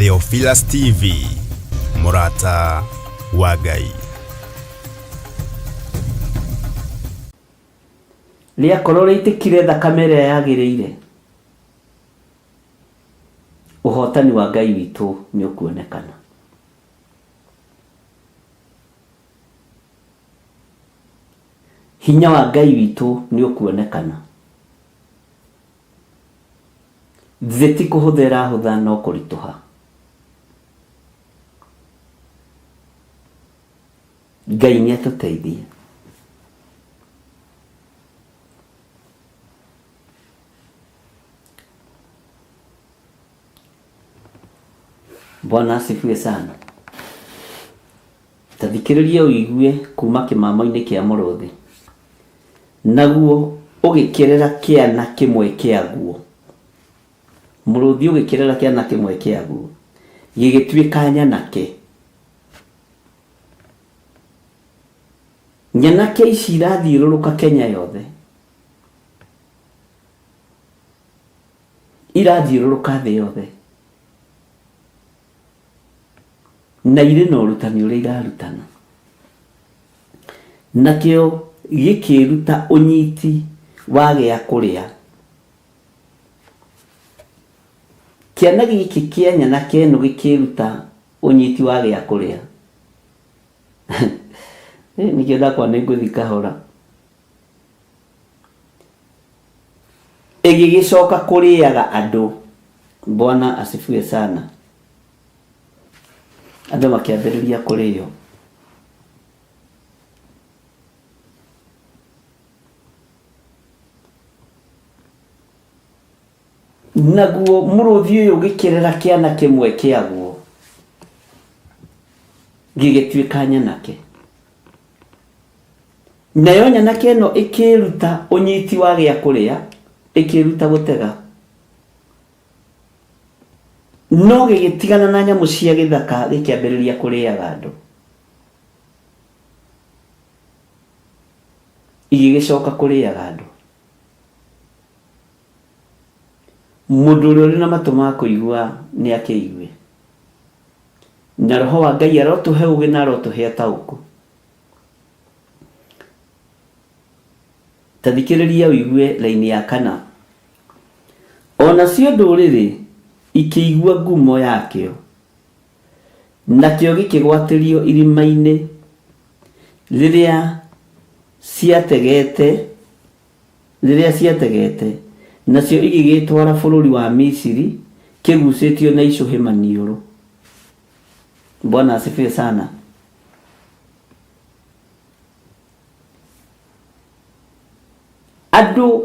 Theophilus TV, mũrata wa Ngai. Rĩakorwo rĩitĩkire thakame ĩrĩa yagĩrĩire, ũhotani wa Ngai witũ nĩ ũkuonekana. Hinya wa Ngai witũ nĩ ũkuonekana. Thĩ ti kũhũtha ĩrahũtha no kũritũha. Ngai nĩ atũteithie. Bwana asifiwe sana. Ta thikĩrĩria ũigue kuma kĩmamo-inĩ kĩa mũrũthi. Naguo ũgĩkĩrera kĩana kĩmwe kĩaguo. Mũrũthi ũgĩkĩrera kĩana kĩmwe kĩaguo, gĩgĩtuĩka nyanake. Nyanake ici irathiũrũrũka Kenya yothe. Irathiũrũrũka thĩ yothe. Na irĩ na ũrutani ũrĩa irarutana. Nakĩo gĩkĩĩruta ũnyiti wa gĩa kũrĩa. Kĩana gĩkĩ kĩa nyanake ĩno gĩkĩĩruta ũnyiti wa gĩa kũrĩa. Nĩkĩo ndakwa nĩ ngũthiĩ kahora. Ĩgĩgĩcoka kũrĩaga andũ. Bwana asifiwe sana. Andũ makĩambĩrĩria kũrĩo. Naguo mũrũthi ũyũ ũgĩkĩrera kĩana kĩmwe kĩaguo, gĩgĩtuĩka nyanake. Nayo nyanake ĩno ĩkĩĩruta ũnyiti wa gĩa kũrĩa, ĩkĩĩruta gũtega. No gĩgĩtigana na nyamũ cia gĩthaka gĩkĩambĩrĩria kũrĩaga andũ. Igĩgĩcoka kũrĩaga andũ. Mũndũ ũrĩa ũrĩ na matũ ma kũigua nĩ akĩigue. Na Roho wa Ngai arotũhe ũũgĩ na arotũhe ũtaũku. Ta thikĩrĩria ũigue raini ya kana. O nacio ndũrĩrĩ ikĩigua ngumo yakĩo, nakĩo gĩkĩgwatĩrio irima-inĩ rĩrĩa ciategete, rĩrĩa ciategete, nacio igĩgĩĩtwara bũrũri wa Misiri kĩgucĩtio na icũhĩ maniũrũ. Bwana asifiwe sana. Andũ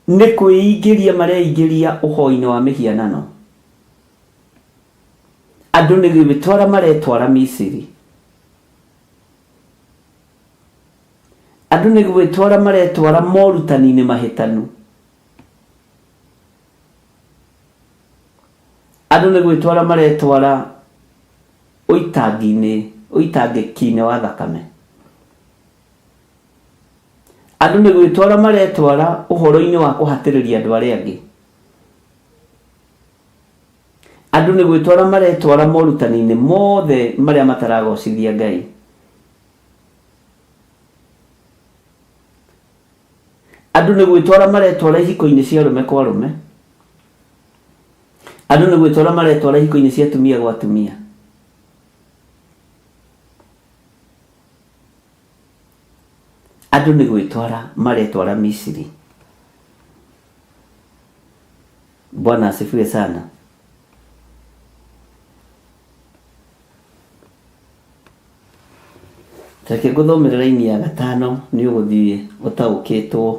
nĩ kwĩingĩria mareingĩria ũhoi-inĩ wa mĩhianano. Andũ nĩ gwĩtwara maretwara Misiri. Andũ nĩ gwĩtwara maretwara morutani-inĩ mahĩtanu. Andũ nĩ gwĩtwara maretwara ũitangi-inĩ, ũitangĩki-inĩ wa thakame. Andũ nĩ gwĩtwara maretwara ũhoro-inĩ wa kũhatĩrĩria andũ arĩa angĩ. Andũ nĩ gwĩtwara maretwara morutani-inĩ mothe marĩa mataragocithia Ngai. Andũ nĩ gwĩtwara maretwara ihiko-inĩ cia arũme kwa arũme. Andũ nĩ gwĩtwara maretwara ihiko-inĩ cia atumia gwa atumia. Andũ nĩ gwĩtwara maretwara Misiri. Bwana asifiwe sana. Reke ngũthomere raini ya gatano nĩ ũgũthiĩ ũtaũkĩtwo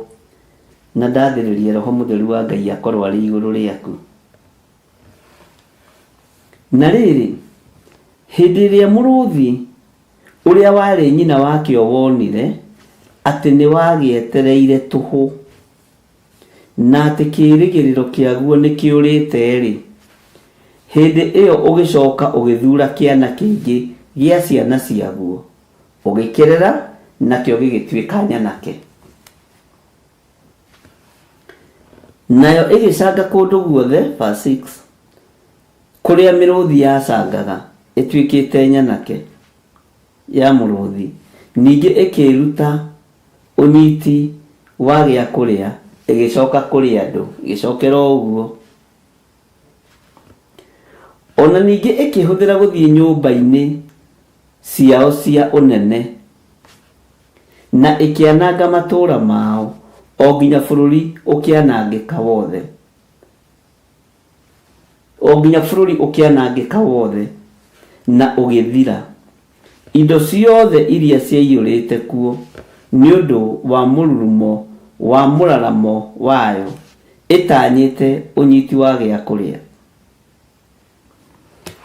na ndathĩrĩrie Roho Mũtheru wa Ngai akorwo arĩ igũrũ rĩaku. Na rĩrĩ, hĩndĩ ĩrĩa mũrũthi ũrĩa warĩ nyina wakĩo wonire atĩ nĩwagĩetereire tũhũ, na atĩ kĩĩrĩgĩrĩro kĩaguo nĩkĩũrĩte-rĩ, hĩndĩ ĩyo ũgĩcoka ũgĩthura kĩana kĩngĩ gĩa ciana ciaguo, ũgĩkĩrera, nakĩo gĩgĩtuĩka nyanake. Nayo ĩgĩcanga kũndũ guothe, verse 6. Kũrĩa mĩrũthi yacangaga ĩtuĩkĩte nyanake ya mũrũthi, ningĩ ĩkĩĩruta ũnyiti wa gĩa kũrĩa, ĩgĩcoka kũrĩ andũ, ĩgĩcokera o ũguo. O na ningĩ ĩkĩhũthĩra gũthiĩ nyũmba-inĩ ciao cia ũnene, na ĩkĩananga matũũra mao, o nginya bũrũri ũkĩanangĩka wothe. O nginya bũrũri ũkĩanangĩka wothe na ũgĩthira, indo ciothe iria ciaiyũrĩte kuo nĩ ũndũ wa mũrurumo wa mũraramo wayo, ĩtanyĩte ũnyiti wa gĩa kũrĩa.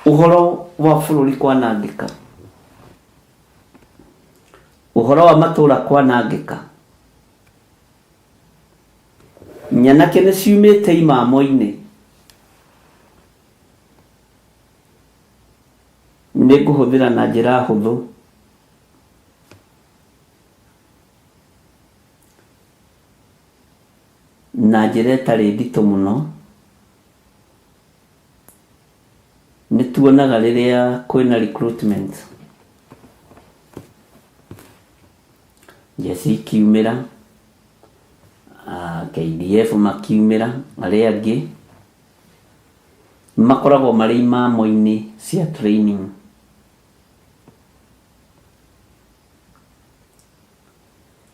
Ũhoro wa bũrũri kwanangĩka, ũhoro wa matũũra kwanangĩka, Nyanake nĩ ciumĩte imamo-inĩ. Nĩ ngũhũthĩra na njĩra hũthũ. Na njĩra ĩtarĩ nditũ mũno. Nĩ tuonaga rĩrĩa kwĩna recruitment. Njeci ikiumĩra, KDF makiumĩra, arĩa angĩ makoragwo marĩ imamo-inĩ cia training.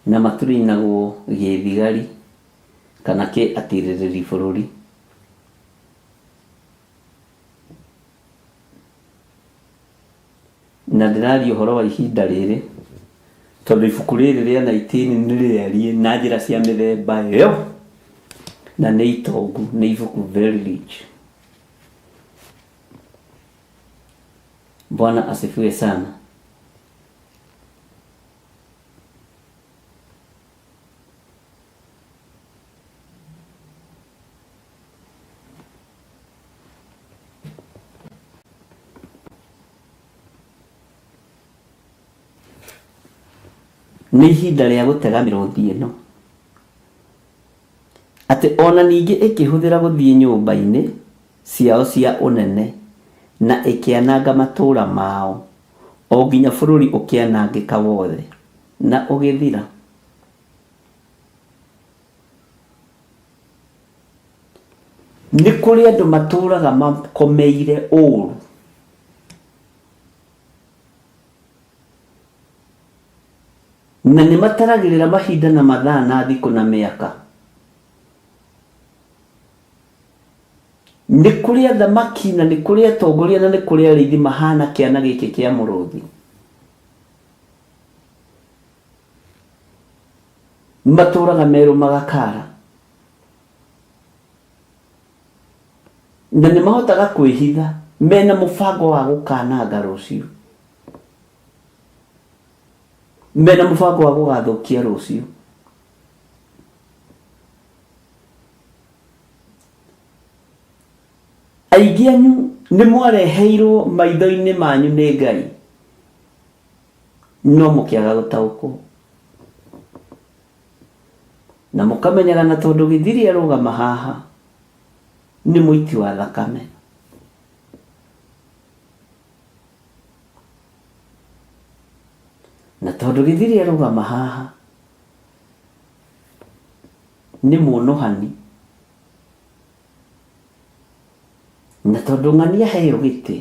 Na maturĩinagwo gĩthigari kana kĩ atirĩrĩri bũrũri. Na ndĩraria ũhoro wa ihinda rĩrĩ tondũ ibuku rĩrĩ rĩa 19 nĩ rĩarie na njĩra cia mĩthemba ĩyo na nĩ itongu, nĩ ibuku very rich. Bwana asifiwe sana. Nĩ ihinda rĩa gũtega mĩrũthi ĩno. Atĩ ona ningĩ ĩkĩhũthĩra gũthiĩ nyũmba-inĩ ciao cia ũnene na ĩkĩananga matũũra mao, o nginya bũrũri ũkĩanangĩka wothe na ũgĩthira. Nĩ kũrĩ andũ matũũraga makomeire ũũru. Na nĩ mataragĩrĩra mahinda na mathaa na thikũ na mĩaka. Nĩ kũrĩ athamaki na nĩ kũrĩ atongoria na nĩ kũrĩ arĩithi mahana kĩana gĩkĩ kĩa mũrũthi. Matũũraga merũmaga kara. Na nĩ mahotaga kwĩhitha mena mũbango wa gũkananga rũciũ. Mena mũbango wa gũgathũkia rũciũ. Aingĩ anyu nĩ mwareheirwo maitho-inĩ manyu nĩ Ngai, no mũkĩaga gũtaũkwo. Na mũkamenyaga na tondũ gĩthiri arũgama haha nĩ mũiti wa thakame. Na tondũ gĩthiri arũgama haha nĩ mũnũhani. Na tondũ ng'ania aheo gĩtĩ,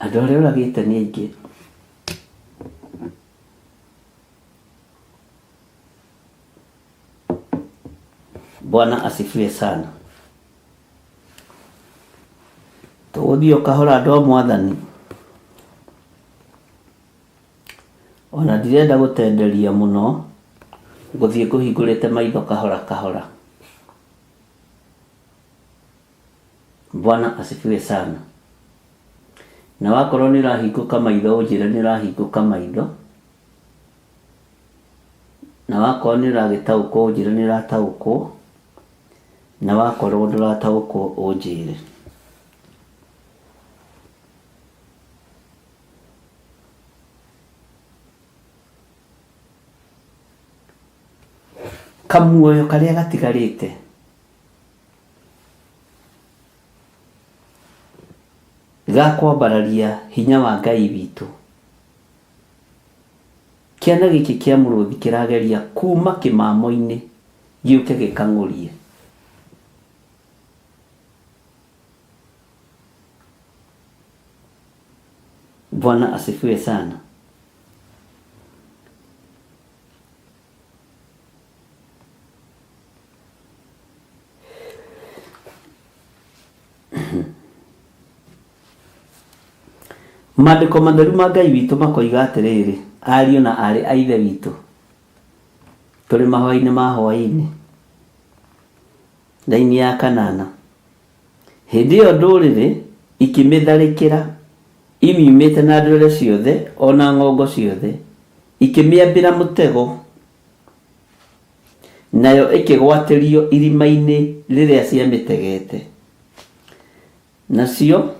andũ arĩa oragĩte nĩ aingĩ. Bwana asifiwe sana. Tũgũthiĩ o kahora andũ a Mwathani. Ona ndirenda gũtenderia mũno, ngũthiĩ ngũhingũrĩte maitho kahora kahora. Bwana asifiwe sana. Na wakorwo nĩ ũrahingũka maitho ũnjĩre nĩ ũrahingũka maitho. Na wakorwo nĩ ũragĩtaũkwo ũnjĩre nĩ ũrataũkwo. Na wakorwo ndũrataũkwo ũnjĩre. Kamuoyo karĩa gatigarĩte. Ga kwambararia hinya wa Ngai witũ. Kĩana gĩkĩ kĩa mũrũthi kĩrageria kuma kĩmamo-inĩ gĩũke gĩkang'ũrie. Bwana asifiwe sana. Maandĩko matheru ma Ngai witũ makoiga atĩrĩrĩ, ariũ na aarĩ a Ithe witũ, tũrĩ mahoya-inĩ ma hwaĩ-inĩ, raini ya kanana, hĩndĩ ĩyo ndũrĩrĩ ikĩmĩtharĩkĩra imiumĩte na ndwere ciothe o na ng'ongo ciothe, ikĩmĩambĩra mũtego, nayo ĩkĩgwatĩrio irima-inĩ rĩrĩa ciamĩtegete. Nacio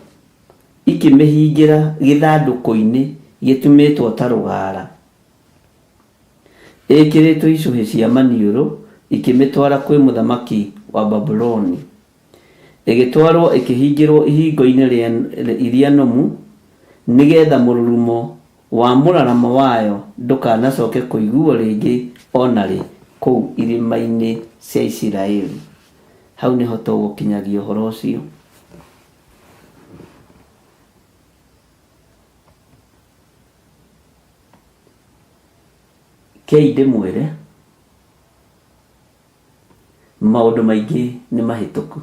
ikĩmĩhingĩra gĩthandũkũ-inĩ gĩtumĩtwo ta rũgara, ĩĩkĩrĩtwo icũhĩ cia maniũrũ, ikĩmĩtwara kwĩ mũthamaki wa Babuloni. Ĩgĩtwarũo ĩkĩhingĩrũo ihingo-inĩ iria nũmu, nĩ getha mũrurumo wa mũraramo wayo ndũkanacoke kũiguwo rĩngĩ o na rĩ kũu irĩma-inĩ cia Isiraeli. Hau nĩho tũgũkinyagia ũhoro ũcio. Kei ndĩmwĩre, maũndũ maingĩ nĩ mahĩtũku.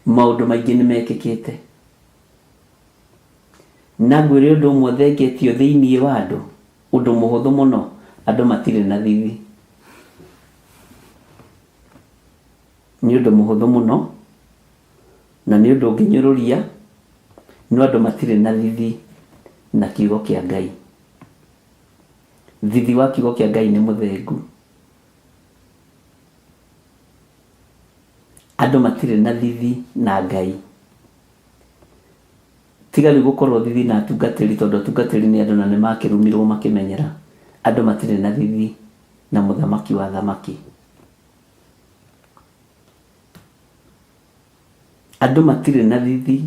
Maũndũ maingĩ nĩ mekĩkĩte. Na ngwĩre ũndũ ũmwe thengetio thĩinĩ wa andũ, ũndũ mũhũthũ mũno, andũ matirĩ na thithi. Nĩ ũndũ mũhũthũ mũno, na nĩ ũndũ ũngĩnyũrũria, no andũ matirĩ na thithi na kiugo kĩa Ngai. Thithi wa kiugo kĩa Ngai nĩ mũthengu. Andũ matirĩ na thithi na Ngai. Tiga rĩu gũkorwo thithi na atungatĩri tondũ atungatĩri nĩ andũ na nĩ makĩrumirwo makĩmenyera. Andũ matirĩ na thithi na mũthamaki wa athamaki. Andũ matirĩ na thithi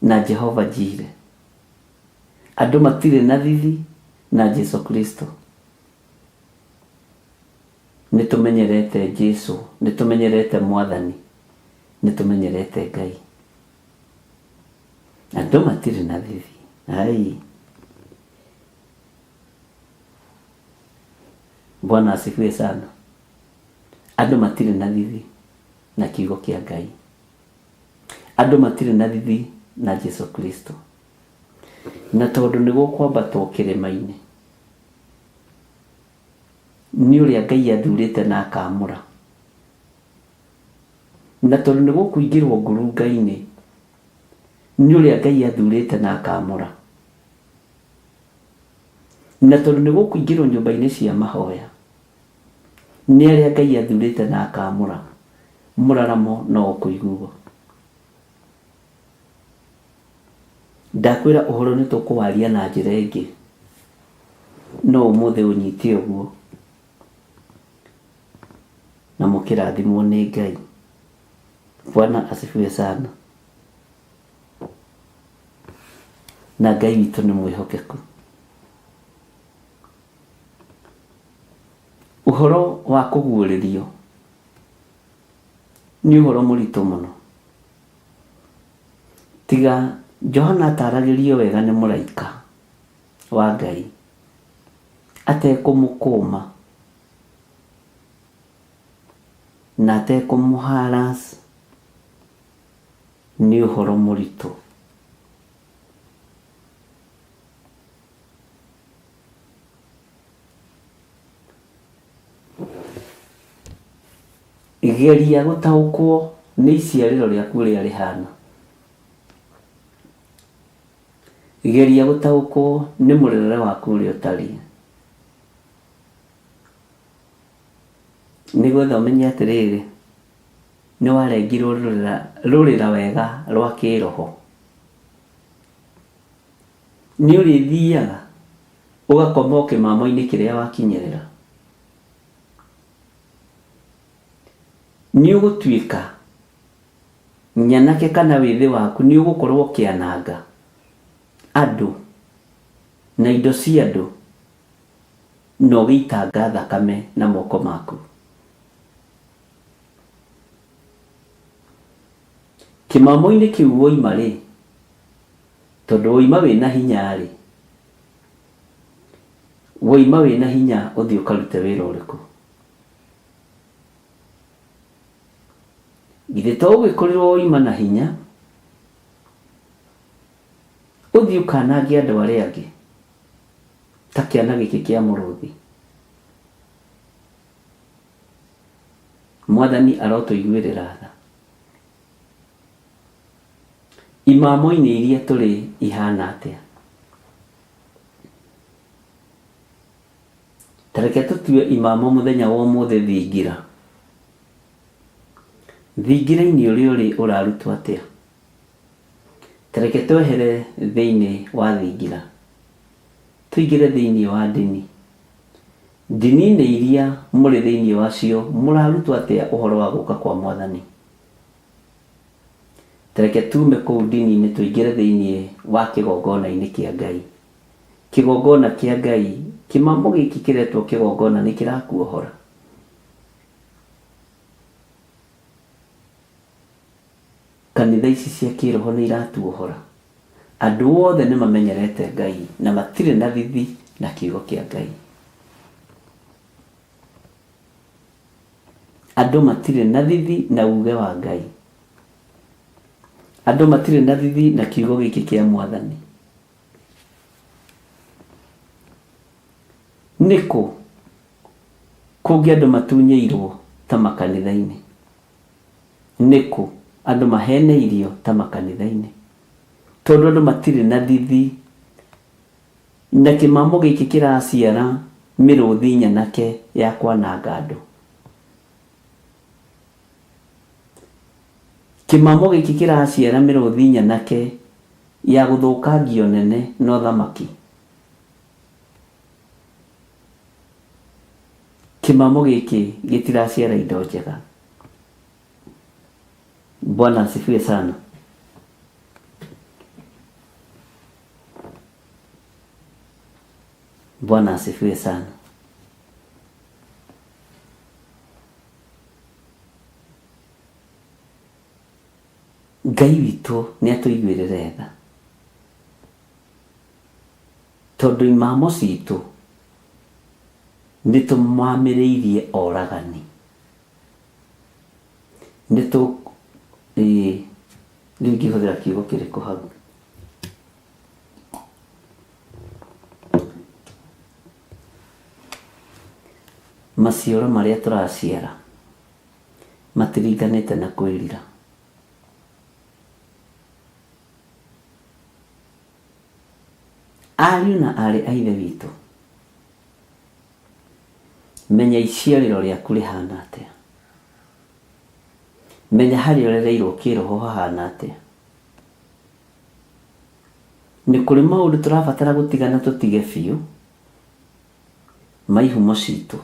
na Jehova Jire. Andũ matirĩ na thithi na Jesu Kristo. Nĩ tũmenyerete Jesu, nĩ tũmenyerete Mwathani, nĩ tũmenyerete Ngai. Andũ matirĩ na thithi. Ai. Bwana asifiwe sana. Andũ matirĩ na thithi na kiugo kĩa Ngai. Andũ matirĩ na thithi na Jesu Kristo. Na tondũ nĩ gũkwambatwo kĩrĩma-inĩ, nĩ ũrĩa Ngai athurĩte na akaamũra. Na tondũ nĩ gũkũingĩrwo ngurunga-inĩ, nĩ ũrĩa Ngai athurĩte na akaamũra. Na tondũ nĩ gũkũingĩrwo nyũmba-inĩ cia mahoya, nĩ arĩa Ngai athurĩte na akaamũra, mũraramo no ũkũiguo. Ndakwĩra ũhoro nĩ tũkũwaria na njĩra ĩngĩ, no ũmũthĩ ũnyite ũguo na mũkĩrathimwo nĩ Ngai. Bwana asifiwe sana. Na Ngai witũ nĩ mwĩhokeku. Ũhoro wa kũguũrĩrio nĩ ũhoro mũritũ mũno. Tiga Johana ataragĩrio wega nĩ mũraika wa Ngai atekũmũkũma na atekũmũ harass nĩ ũhoro mũritũ. Geria gũtaũkwo nĩ iciarĩro rĩaku ũrĩa rĩhana. Geria gũtaũkwo nĩ mũrerere waku ũrĩa ũtariĩ. Nĩgetha ũmenye atĩrĩrĩ, nĩ warengirwo rũrĩra, rũrĩra wega rwa kĩroho. Nĩ ũrĩthiaga ũgakoma o kĩmamo-inĩ kĩrĩa wakinyĩrĩra. Nĩ ũgũtuĩka Nyanake kana wĩthĩ waku nĩ ũgũkorwo ũkĩananga andũ na indo cia andũ na ũgĩitanga thakame na moko maku. Kĩmamo-inĩ kĩu woima rĩ, tondũ woima wĩna hinya rĩ, woima wĩna hinya ũthiĩ ũkarute wĩra ũrĩkũ? Githĩ to ũgĩkorirwo woima na hinya ũthiĩ ũkanange andũ arĩa angĩ ta kĩana gĩkĩ kĩa mũrũthi? Mwathani arotũiguĩrĩra tha. Imamo-inĩ iria tũrĩ ihana atĩa? Ta reke tũtue imamo mũthenya wa ũmũthĩ thingira. Thingira-inĩ ũrĩa ũrĩ ũrarutwo atĩa? Ta reke twehere thĩinĩ wa thingira tũingĩre thĩinĩ wa ndini. Ndini-inĩ iria mũrĩ thĩinĩ wacio mũrarutwo atĩa ũhoro wa gũka kwa Mwathani? Ta reke tume kũu ndini-inĩ tũingĩre thĩinĩ wa kĩgongona-inĩ kĩa Ngai. Kĩgongona kĩa Ngai, kĩmamo gĩkĩ kĩretwo kĩgongona nĩ kĩrakuohora? Kanitha ici cia kĩroho nĩ iratuohora? Andũ othe nĩ mamenyerete Ngai na matirĩ na thithi na kiugo kĩa Ngai. Andũ matirĩ na thithi na uge wa Ngai. Andũ matirĩ na thithi na kiugo gĩkĩ kĩa Mwathani. Nĩkũ kũngĩ andũ matunyĩirwo ta makanitha-inĩ? Nĩkũ andũ maheneirio ta makanitha-inĩ? Tondũ andũ matirĩ na thithi na kĩmamo gĩkĩ kĩraciara mĩrũthi nyanake ya kwananga andũ. Kĩmamo gĩkĩ kĩraciara mĩrũthi nyanake ya gũthũkangia ũnene na ũthamaki. Kĩmamo gĩkĩ gĩtiraciara indo njega. Bwana asifiwe sana. Bwana asifiwe sana. Ngai witũ nĩ atũiguĩrĩre tha tondũ imamo citũ nĩ tũmamĩrĩirie oragani. Nĩ tũ ĩĩ rĩu ingĩhũthĩra kiugo kĩrĩkũ hau? Maciaro marĩa tũraciara matiringanĩte na kwĩrira. Ariũ na aarĩ a Ithe witũ, menya iciarĩro rĩaku rĩhana atĩa. Menya harĩa ũrereirwo kĩroho hahana atĩa. Nĩ kũrĩ maũndũ tũrabatara gũtigana tũtige biũ ma ihumo citũ.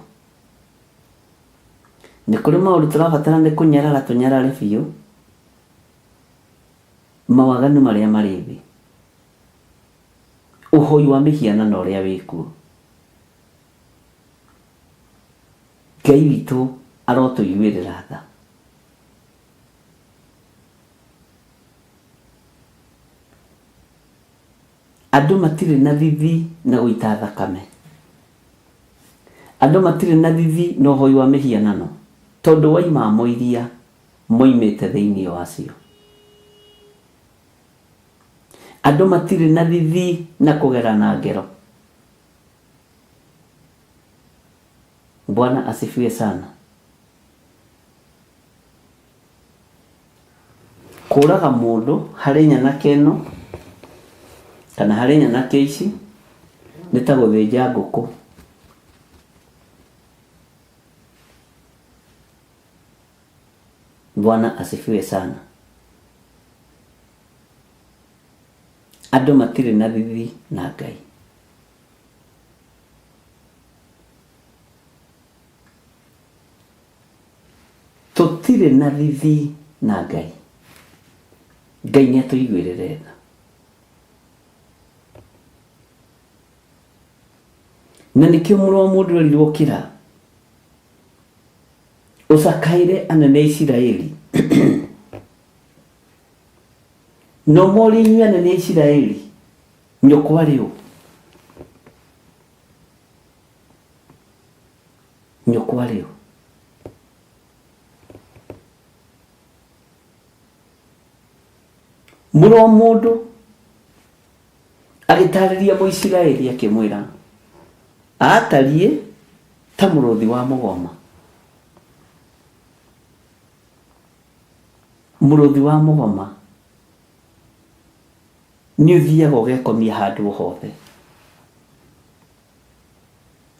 Nĩ kũrĩ maũndũ tũrabatara nĩ kũnyarara tũnyarare biũ mawaganu marĩa marĩ thĩ. Ũhoi wa mĩhianano ũrĩa wĩkuo. Ngai witũ arotũiguĩrĩra tha. Andũ matirĩ na thithi na gũita thakame. Andũ matirĩ na thithi na ũhoi wa mĩhianano tondũ wa imamo iria moimĩte thĩinĩ wacio. Andũ matirĩ na thithi na kũgerana ngero. Bwana asifiwe sana. Kũraga mũndũ harĩ nyanake ĩno kana harĩ nyanake ici nĩ ta gũthĩnja ngũkũ. Bwana asifiwe sana. Andũ matirĩ na thithi na Ngai. Tũtirĩ na thithi na Ngai. Ngai nĩ atũiguĩrĩre tha. Na nĩkĩo mũrũ wa mũndũ erirwo kĩra ũcakaĩre anene a Isiraeli. No morie inyuĩ anene a Isiraeli, nyũkwa arĩ ũ? Nyũkwa arĩ ũ? Mũrũ wa mũndũ agĩtarĩria Mũisiraeli akĩmwĩra aatariĩ ta mũrũthi wa mũgoma. Mũrũthi wa mũgoma nĩ ũthiaga ũgekomia handũ o hothe.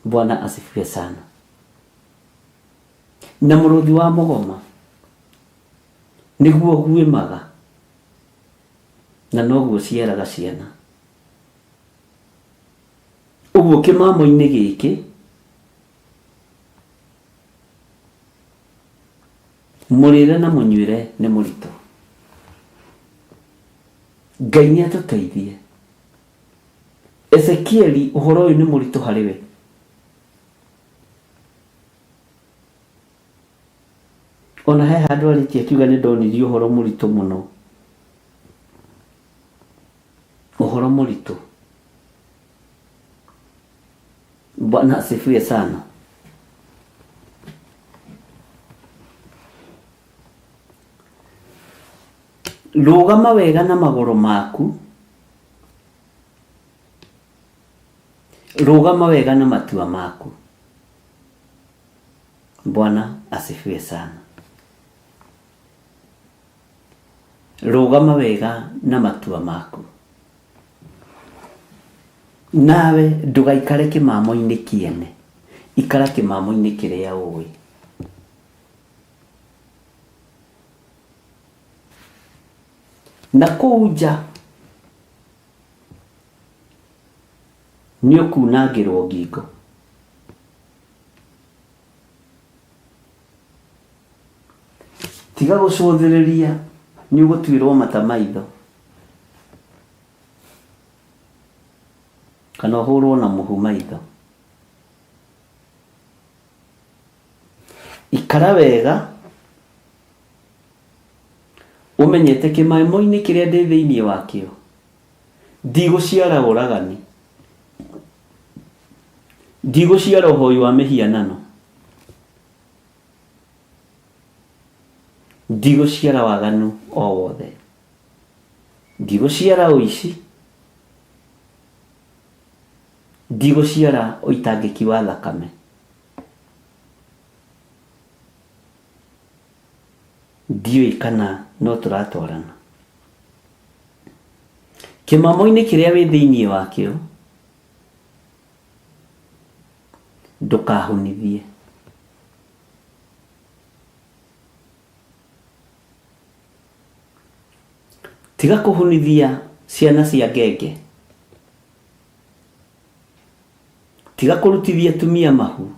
Bwana asifiwe sana. Na mũrũthi wa mũgoma nĩguo ũguĩmaga na noguo ũciaraga ciana. Ũguo kĩmamo-inĩ gĩkĩ mũrĩre na mũnyuĩre nĩ mũritũ. Ngai nĩ atũteithie. Ezekieli ũhoro ũyũ nĩ mũritũ harĩ we. Ona he handũ arĩtie akiuga nĩ ndonirio ũhoro mũritũ mũno. Ũhoro mũritũ. Bwana asifiwe sana. Rũgama wega na magũrũ maku. Rũgama wega na matua maku. Bwana asifiwe sana. Rũgama wega na matua maku. Nawe ndũgaikare kĩmamo-inĩ kĩene, ikara kĩmamo-inĩ kĩrĩa ũĩ. Na kũu nja nĩ ũkunangĩrwo ngingo. Tiga gũcũthĩrĩria nĩ ũgũtuĩrwo mata maitho. Kana ũhũrwo na mũhu maitho. Ikara wega ũmenyete kĩmamo-inĩ kĩrĩa ndĩ thĩinĩ wakĩo ndigũciara ũragani, ndigũciara ũhoi wa mĩhianano, ndigũciara waganu o wothe, ndigũciara ũici, ndigũciara ũitangĩki wa thakame. Ndiũĩ kana no tũratwarana. Kĩmamo-inĩ kĩrĩa wĩ thĩinĩ wakĩo, ndũkahunithie. Tiga kũhunithia ciana cia ngenge. Tiga kũrutithia atumia mahu.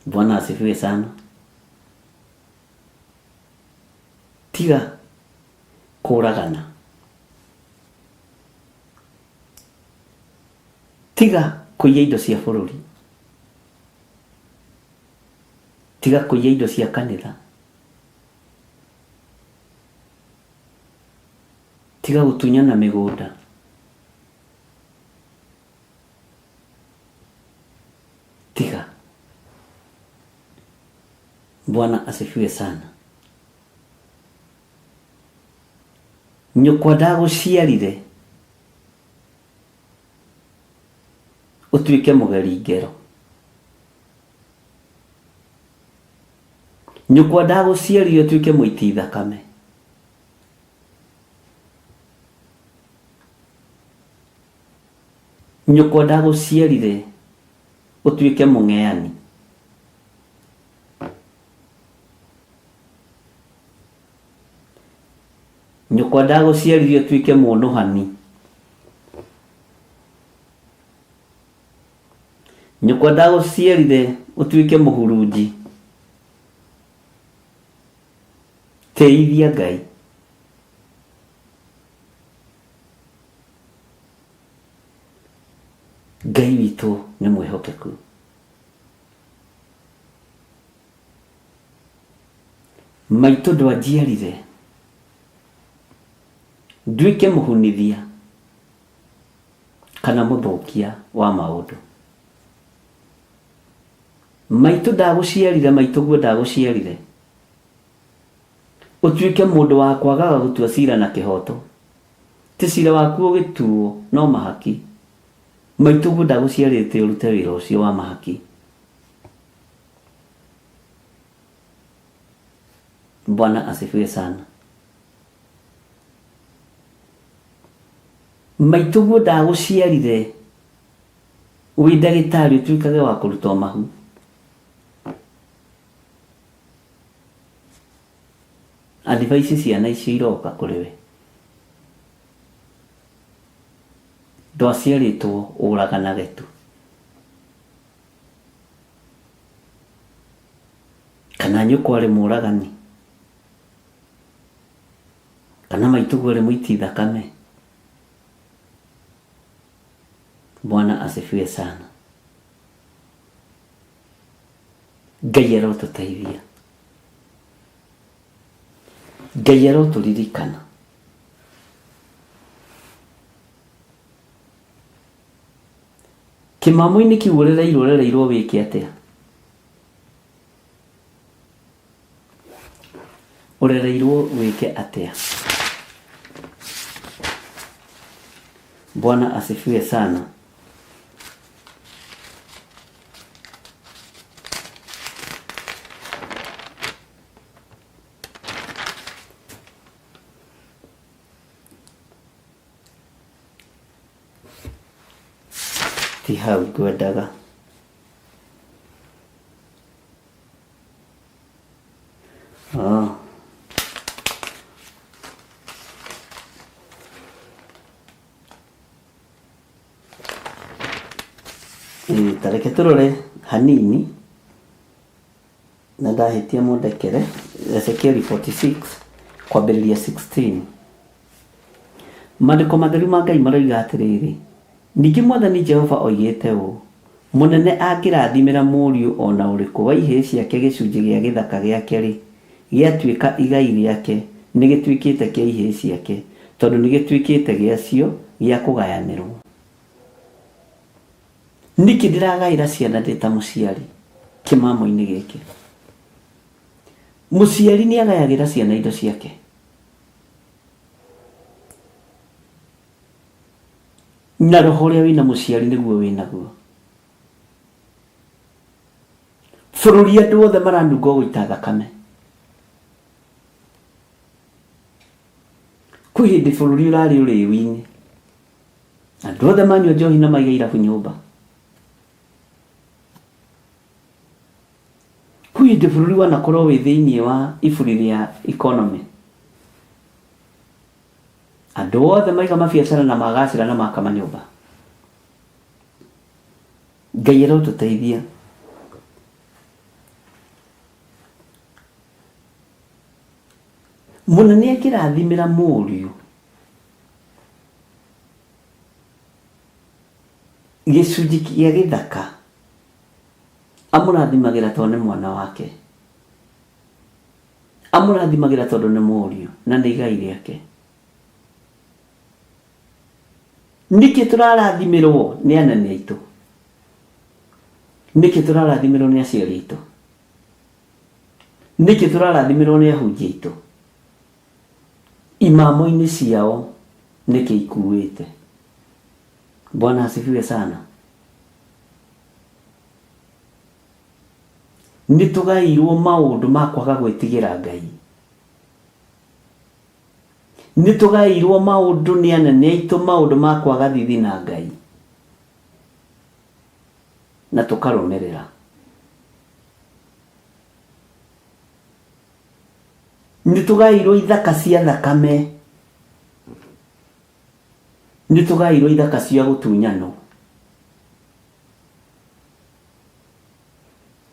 Bwana asifiwe sana. Tiga kũragana. Tiga kũiya indo cia bũrũri. Tiga kũiya indo cia kanitha. Tiga gũtunyana mĩgũnda. Tiga. Bwana asifiwe sana. Nyũkwa ndagũciarire ũtuĩke mũgeri ngero. Nyũkwa ndagũciarire ũtuĩke mũiti thakame. Nyũkwa ndagũciarire ũtuĩke mũng'eani. Nyũkwa ndagũciarire ũtuĩke mũnũhani. Nyũkwa ndagũciarire ũtuĩke mũhurunji. Tĩithia Ngai. Ngai witũ nĩ mwĩhokeku. Maitũ ndwanjiarire nduĩke mũhunithia kana mũthũkia wa maũndũ. Maitũ ndagũciarire, maitũguo ndagũciarire ũtuĩke mũndũ wa kwagaga gũtua cira na kĩhoto. Ti cira waku ũgĩtuo no mahaki. Maitũguo ndagũciarĩte ũrute wĩra ũcio wa mahaki. Bwana asifiwe sana. Maitũguo ndagũciarire wĩ ndagĩtarĩ ũtuĩkage wa kũruta mahu. Advice ciana icio iroka kũrĩ we. Ndwaciarĩtwo ũraganage tu. Kana nyũkwa arĩ mũragani. Kana maitũguo arĩ mũiti thakame. Bwana asifiwe sana. Ngai arotũteithia. Ngai arotũririkana. Kĩmamo-inĩ kĩu ũrereirwo ũrereirwo wĩke atĩa? Ũrereirwo wĩke atĩa? Bwana asifiwe sana. Ti hau ngwendaga. Ah. Ĩĩ, ta reke tũrore hanini na ndahĩtia mũndekere. Ezekieli 46 kwambĩrĩria 16. Maandĩko matheru ma Ngai maroiga atĩrĩrĩ, Ningĩ Mwathani Jehova oigĩte ũũ, Mũnene angĩrathimĩra mũriũ o na ũrĩkũ wa ihĩĩ ciake gĩcunjĩ gĩa gĩthaka gĩake-rĩ, gĩatuĩka igai rĩake, nĩgĩtuĩkĩte kĩa ihĩĩ ciake, tondũ nĩgĩtuĩkĩte gĩacio gĩa kũgayanĩrũo. Nĩkĩ ndĩragaĩra ciana ndĩ ta mũciari kĩmamo-inĩ gĩkĩ? Mũciari nĩagayagĩra ciana indo ciake. Na roho ũrĩa wĩna mũciari nĩguo wĩnaguo. Bũrũri andũ othe maranunga o gũita thakame. Kwĩ hĩndĩ bũrũri ũrarĩ ũrĩu-inĩ. Andũ othe manyua njohi na maiga irabu nyũmba. Kwĩ hĩndĩ bũrũri wanakorwo wĩ thĩinĩ wa iburi rĩa economy. Andũ othe maiga mabiacara na magacĩra na maka manyũmba. Ngai arotũteithia. Mũnene angĩrathimĩra mũriũ gĩcunjĩ kĩa gĩthaka amũrathimagĩra tondũ nĩ mwana wake. Amũrathimagĩra tondũ nĩ mũriũ na nĩ igai rĩake. Nĩkĩ tũrarathimĩrwo nĩ anene aitũ? Nĩkĩ tũrarathimĩrwo nĩ aciari aitũ? Nĩkĩ tũrarathimĩrwo nĩ ahunjia aitũ? Imamo-inĩ ciao nĩkĩ ikuĩte? Bwana asifiwe sana. Nĩ tũgaĩirwo maũndũ ma kwaga gwĩtigĩra Ngai. Nĩ tũgaĩirwo maũndũ nĩ anene aitũ maũndũ ma kwaga thithi na Ngai. Na tũkarũmĩrĩra. Nĩ tũgaĩirwo ithaka cia thakame. Nĩ tũgaĩirwo ithaka cia gũtunyanwo.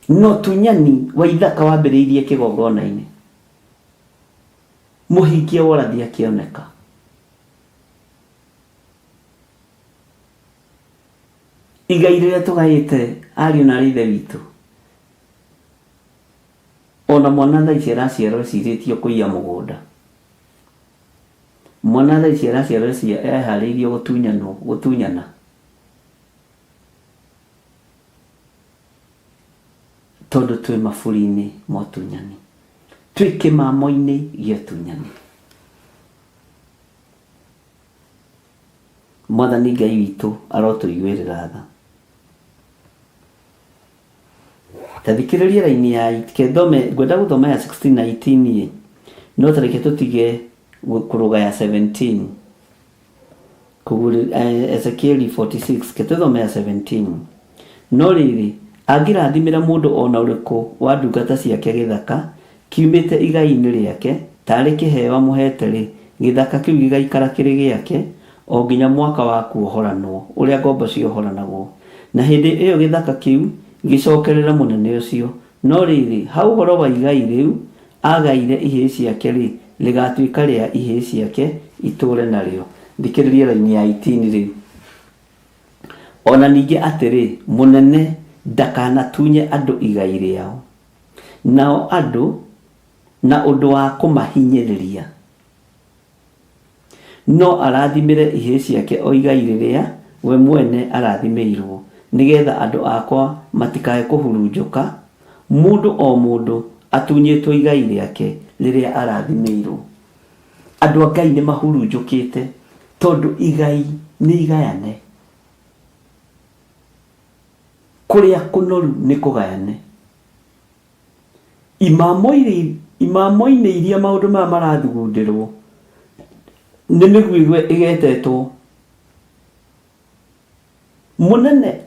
Na ũtunyani wa ithaka wambĩrĩirie kĩgongona-inĩ. Mũhingia wa ũrathi akĩoneka. Igai rĩrĩa tũgaĩte ariũ na aarĩ a Ithe witũ, ona mwana thaa ici araciarwo ecirĩtio kũiya mũgũnda. Mwana thaa ici araciarwo eharĩirio gũtunyanwo, gũtunyana. Tondũ twĩ maburi-inĩ ma ũtunyani. Twĩ kĩmamo-inĩ gĩa ũtunyani. Mwathani Ngai witũ arotũiguĩrĩra tha. Ta thikĩrĩria raini ya reke thome ngwenda gũthoma ya 16 na 18 ĩ no ta reke tũtige kũrũga ya 17 Ezekieli 46 reke tũthome ya 17 no rĩrĩ angĩrathimĩra mũndũ o na ũrĩkũ wa ndungata ciake gĩthaka kiumĩte igai-inĩ rĩake taarĩ kĩheo amũheete-rĩ, gĩthaka kĩu gĩgaikara kĩrĩ gĩake o nginya mwaka wa kuohoranwo, ũrĩa ngombo ciohoranagwo. Na hĩndĩ ĩyo gĩthaka kĩu gĩcookerere mũnene ũcio. No rĩrĩ, ha ũhoro wa igai rĩu aagaĩire ihĩĩ ciake-rĩ, rĩgaatuĩka rĩa ihĩĩ ciake itũũre narĩo. Thikĩrĩria raini ya 18 rĩu. O na ningĩ atĩrĩ, mũnene ndakanatunye andũ igai rĩao, nao andũ na ũndũ wa kũmahinyĩrĩria, no arathimĩre ihĩĩ ciake o igai rĩrĩa we mwene arathimĩirũo, nĩ getha andũ akwa matikae kũhurunjũka, mũndũ o mũndũ atunyĩtwo igai rĩake rĩrĩa arathimĩirũo. Andũ a Ngai nĩ mahurunjũkĩte tondũ igai nĩ igayane. Kũrĩa kũnoru nĩ kũgayane. Imamo-inĩ iria maũndũ maya marathugundĩrwo nĩ mĩguĩ ĩgetetwo mũnene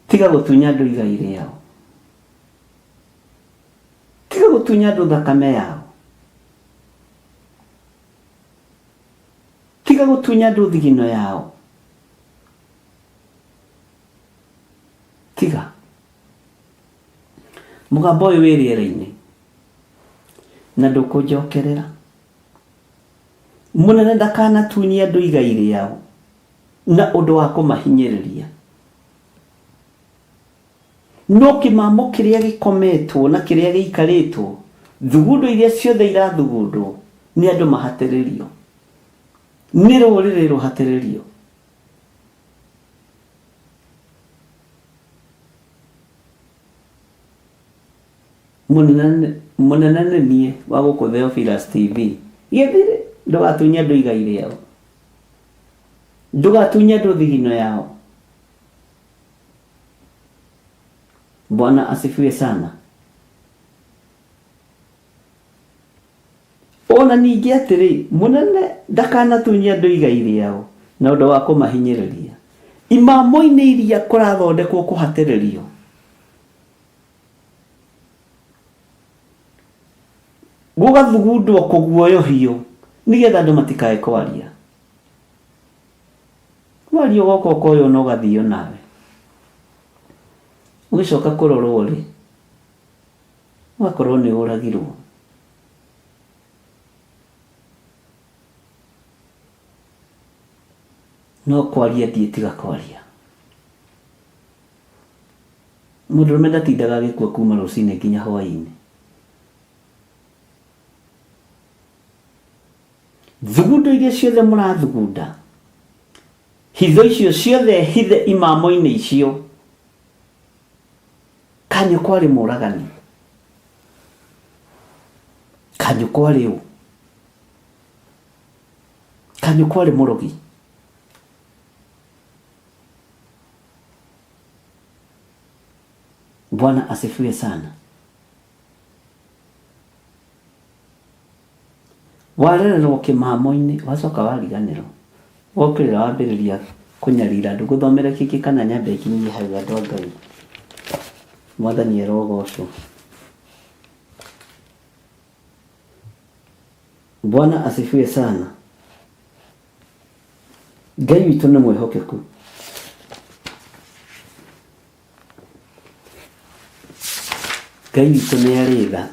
tiga gũtunya andũ igai rĩao. Tiga gũtunya andũ thakame yao. Tiga gũtunya andũ thigino yao. Tiga. Mũgambo ũyũ wĩ rĩera-inĩ na ndũkũnjokerera. Mũnene ndakanatunye andũ igai rĩao na ũndũ wa kũmahinyĩrĩria. No kĩmamo kĩrĩa gĩkometwo na kĩrĩa gĩikarĩtwo, thugundo iria ciothe irathugundwo nĩ andũ mahatĩrĩrio, nĩ rũrĩrĩ rũhatĩrĩrio. Mũnene nĩ niĩ wa gũkũ Theophilus TV. Gĩthirĩ, ndũgatunye andũ igai rĩao. Ndũgatunye andũ thigino yao. Bwana asifiwe sana. Ona ningĩ atĩrĩ, mũnene ndakanatunye andũ igai rĩao na ũndũ wa kũmahinyĩrĩria. Imamo-inĩ iria kũrathondekwo kũhatĩrĩrio, gũgathugundwo kũguoyohio nĩgetha andũ matikae kwaria. Waria ũgoka ũkoywo na ũgathio nawe. Ũgĩcoka kũrorwo rĩ, ũgakorwo nĩ ũragirwo. No kwaria ndiĩtiga kwaria. Mũndũrũme ndatindaga agĩkua kuma rũcinĩ nginya hwainĩ. Thugundo iria ciothe mũrathugunda, hitho icio ciothe hithe imamo-inĩ icio, kanyũkwa arĩ mũragani, kanyũkwa arĩ ũ, kanyũkwa arĩ mũrogi. Bwana asifiwe sana. Warererwo kĩmamo-inĩ wacoka wariganĩrwo, wokĩrĩra wambĩrĩria kũnyarira andũ. Ngũthomere kĩngĩ kana nyambe nginyie hau andũ a Ngai? Mwathani arogocwo. Bwana asifiwe sana. Ngai witũ nĩ mwĩhokeku. Ngai witũ nĩ arĩ tha.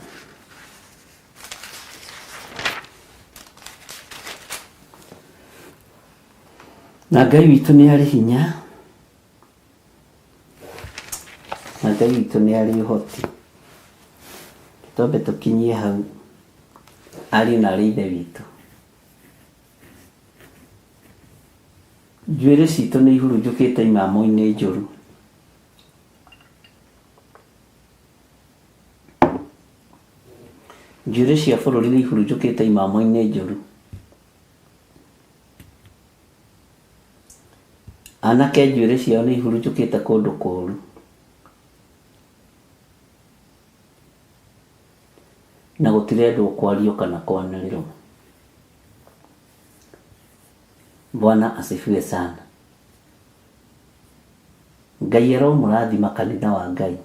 Na Ngai witũ nĩ arĩ hinya, na Ngai witũ nĩ arĩ ũhoti. Twambe tũkinyie hau ariũ na arĩ ithe witũ. Njuĩrĩ citũ nĩ ihurunjũkĩte imamo-inĩ njũru. Njuĩrĩ cia bũrũri nĩ ihurunjũkĩte imamo-inĩ njũru. Anake njuĩrĩ ciao nĩ ihurunjũkĩte kũndũ kũũru. Na gũtirendwo kwario kana kwanĩrĩrwo. Bwana asifiwe sana. Ngai aromũrathima kanitha wa Ngai.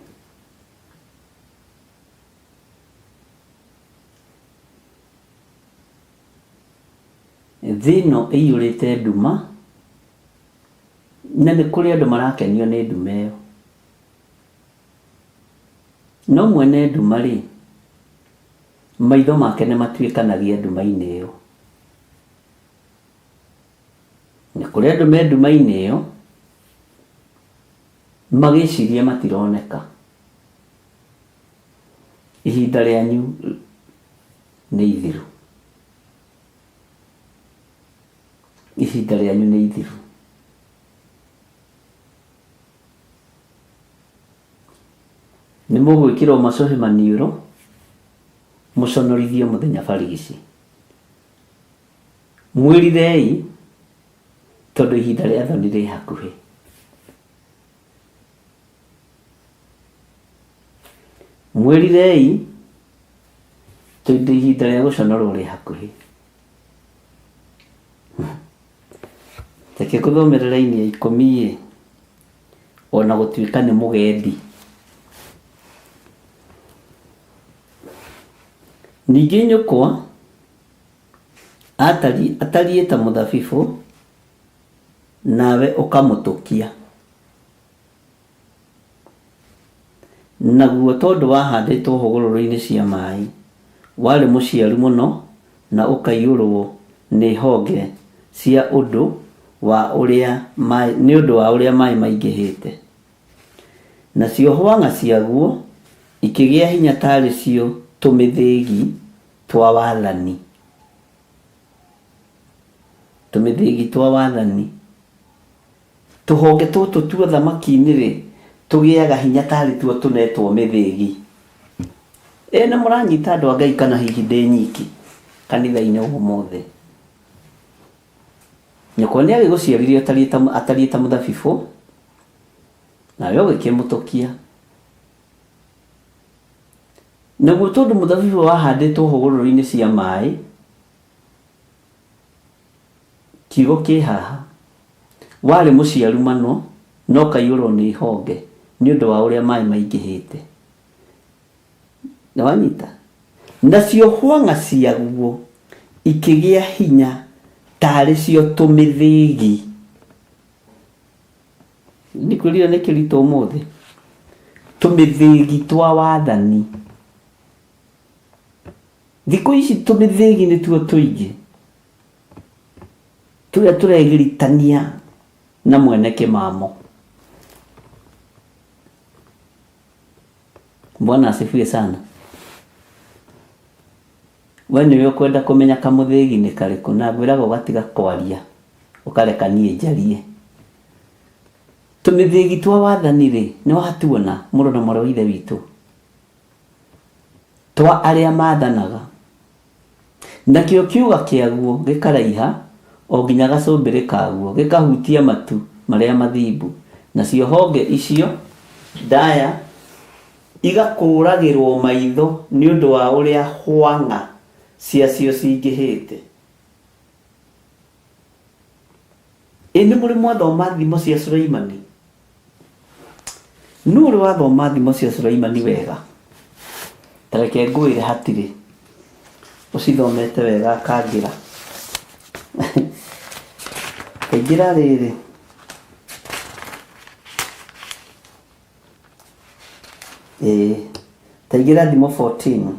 Thĩ ĩno ĩiyũrĩte nduma, na nĩ kũrĩ andũ marakenio nĩ nduma ĩyo. No mwene nduma-rĩ, maitho make nĩ matuĩkanagia nduma-inĩ ĩyo. Nĩ kũrĩ andũ me nduma-inĩ ĩyo, magĩciria matironeka. Ihinda rĩanyu nĩ ithiru. Ihinda rĩanyu nĩ ithiru. Nĩ mũgwĩkĩrwo macohe maniũrũ, mũconorithio mũthenya barigici. Mwĩrirei, tondũ ihinda rĩa thoni rĩ hakuhĩ. Mwĩrirei, tondũ ihinda rĩa gũconorwo rĩ hakuhĩ. Reke ngũthomere raini ya ikũmi ĩ, ona gũtuĩka nĩ mũgendi. Ningĩ nyũkwa atariĩ ta mũthabibũ, nawe ũkamũtũkia. Naguo tondũ wahandĩtwo hũgũrũrũ-inĩ cia maĩ, warĩ mũciaru mũno na ũkaiyũrũo nĩ honge cia ũndũ wa ũrĩa maĩ, nĩ ũndũ wa ũrĩa maĩ maingĩhĩte. Nacio hwang'a ciaguo ikĩgĩa hinya taarĩ cio tũmĩthĩgi twa wathani. Tũmĩthĩgi twa wathani. Tũhonge tũtũ twa ũthamaki-inĩ-rĩ, tũgĩaga hinya tarĩ tuo tũnetwo mĩthĩgi. Ĩ nĩ mũranyita andũ a Ngai kana hihi ndĩ nyiki kanitha-inĩ ũmũthĩ? Nyũkwa nĩ agĩgũciarire atariĩ ta mũthabibũ, nawe ũgĩkĩmũtũkia. Naguo tondũ mũthabibũ wahandĩtwo hũgũrũrũ-inĩ cia maĩ, Kiugo kĩ haha, Warĩ mũciaru mano na ũkaiyũrwo nĩ ihonge nĩ ũndũ wa ũrĩa maĩ maingĩhĩte. Nĩ wanyita? Nacio hwang'a ciaguo ikĩgĩa hinya taarĩ cio tũmĩthĩgi. Ndikwĩrire nĩ kĩritũ ũmũthĩ. Tũmĩthĩgi twa wathani. Thikũ ici tũmĩthĩgi nĩtuo tũingĩ tũrĩa tũregiritania na mwene kĩmamo. Bwana asifiwe sana. We nĩwe ũkwenda kũmenya kamũthĩgi nĩ karĩkũ na ngwĩraga ũgatiga kwaria ũkareka niĩ njarie. Tũmĩthĩgi twa wathani rĩ, nĩ watuona mũrũ na mwarĩ wa ithe witũ? Twa arĩa maathanaga. Nakĩo kĩũga kĩaguo gĩkaraiha o nginya gacũmbĩrĩ kaguo, gĩkahutia matu marĩa mathimbu, nacio honge icio ndaya igakũũragĩrũo maitho nĩ ũndũ wa ũrĩa hwang'a ciacio cingĩhĩte. Ĩ nĩ mũrĩ mwathoma Thimo cia Suleimani? Nũ ũrĩ wathoma Thimo cia Suleimani wega? Ta reke ngwĩre hatirĩ. Ũcithomete wega akangĩra. Kaingĩra rĩrĩ. Ĩĩ. Taingĩra Thimo 14.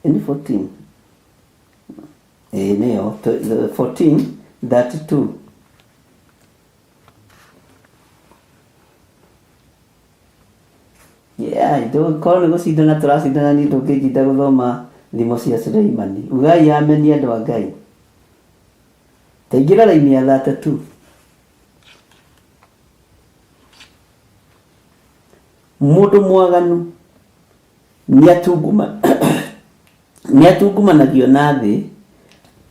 Ĩ nĩ 14? ĩyo 14:32. Yeah, korwo nĩ gũcindana tũracindana niĩ ndũngĩnjinda gũthoma thimo cia Suleimani. Ugai ameni andũ a Ngai. Taingĩra raini ya 32. Mũndũ mwaganu nĩatungumanagio na thĩ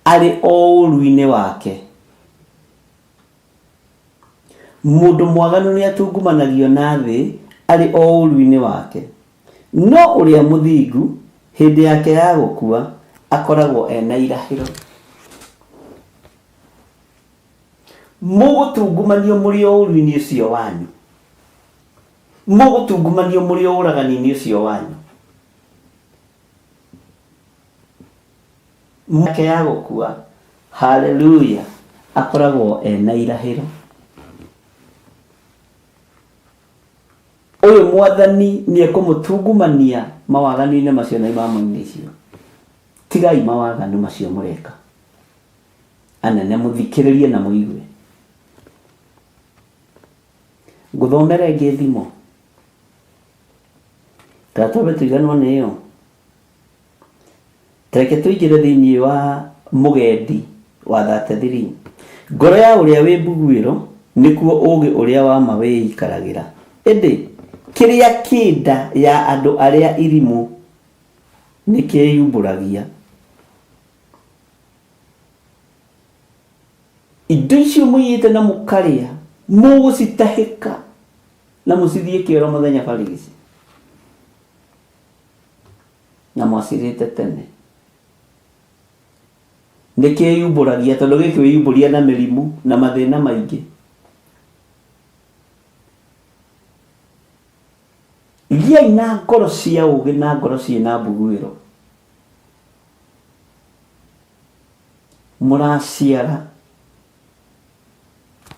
arĩ o ũũru-inĩ wake. Mũndũ mwaganu nĩatungumanagio na thĩ arĩ o ũũru-inĩ wake, no ũrĩa mũthingu hĩndĩ yake ya gũkua akoragwo e na irahĩro. Mũgũtungumanio mũrĩ o ũũru-inĩ ũcio wanyu, mũgũtungumanio mũrĩ o ũragani-inĩ ũcio wanyu. Yake ya gũkua, haleluya, akoragwo ena irahĩro. Ũyũ mwathani nĩekũmũtungumania mawaganu-inĩ macio na imamo-inĩ icio. Tigai mawaganu macio mũreka. Anene mũthikĩrĩrie na mũigue. Ngũthomera ĩngĩ thimo. Kana twambe tũiganwo nĩ ĩyo. Tareke tũingĩre thĩinĩ wa mũgendi wa 33. Ngoro ya ũrĩa wĩ mbuguĩro nĩkuo ũũgĩ ũrĩa wa ma wĩikaragĩra, ĩndĩ kĩrĩa kĩ nda ya andũ arĩa irimũ nĩkĩĩyumbũragia. Indo icio mũiyĩte na mũkarĩa, mũgũcitahĩka na mũcithiĩ kĩoro mũthenya barigici. Na mwacirĩte tene. Nĩkĩyumbũragia tondũ gĩkwĩyumbũria na mĩrimũ na mathĩna maingĩ. Gĩai na ngoro cia ũũgĩ na ngoro ciĩna mbuguĩro. Mũraciara.